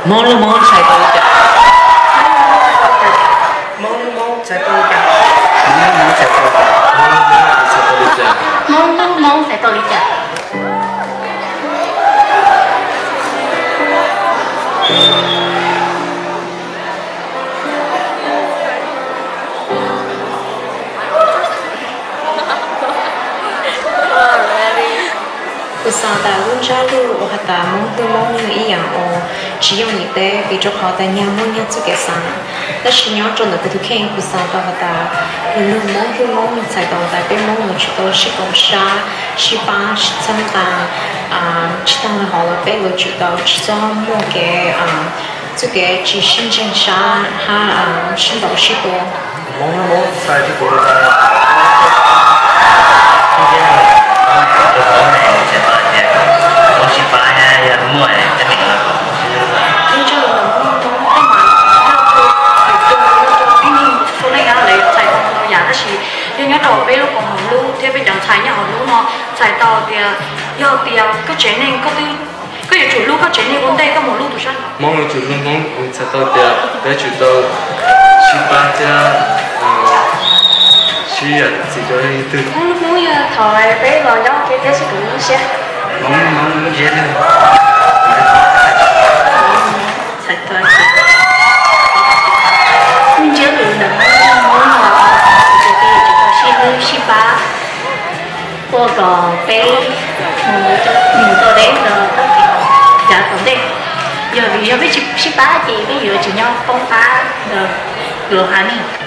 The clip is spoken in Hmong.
Hmoob lub Hmoob txhais tau li cas? Hmoob lub Hmoob txhais tau li cas? Hmoob lub Hmoob txhais tau li cas? Hmoob lub Hmoob txhais tau li cas? Kuv xav tas lub ntsab lus uas has tas Hmoob lub Hmoob yog ib yam uas tsis yooj yim teb, vim rau qhov tas nyag muaj nyag txoj kev xav. Tab sis nyob rau ntawm kuv tus kheej, kuv xav tau has tas lub Hmoob lub Hmoob txhais tau tas peb Hmoob yuav tsum tau sib koom sab, sib pab, sib txhawb nqa, tsis tag li hauv los peb yuav tsum tau tsis txhob muaj kev, txoj kev tsis sib ntseeg sab hab sib ntaus sib tua. Hmoob lub Hmoob txhais tau li cas? Ib ntsis lus ntawm Hmoob Hmoob tej mas yog tus yus tus yus tus tib neeg txhua leej yam lawv txhais tau ntau yam, tab sis yog nyob rau peb lub koom haum hlub thiab peb cov ntxhais nyob hauv hlub no txhais tau tias yog tias koj tsev neeg koj twb, koj yuav tsum hlub koj tsev neeg ua ntej koj mus hlub tus sab nraud. Hmoob yuav tsum hlub Hmoob, txhais tau tias peb yuav tsum tau sib pab thiab sib txiv rau leej twg. Hmoob lub Hmoob yog thaum peb los nyob ua ke thiab sib koom lub siab. Hmoob Hmoob lub ntsiab lus txhais tau tias, lub ntsiab lus ntawm Hmoob Hmoob yog tias peb yuav tsum tau sib hlub sib pab ua kom peb mus tau deb rau txoj kev yav tom ntej. Yog vim yog peb tsis sib pab ces peb yuav tsis nyob poob qab rau lub hav ne.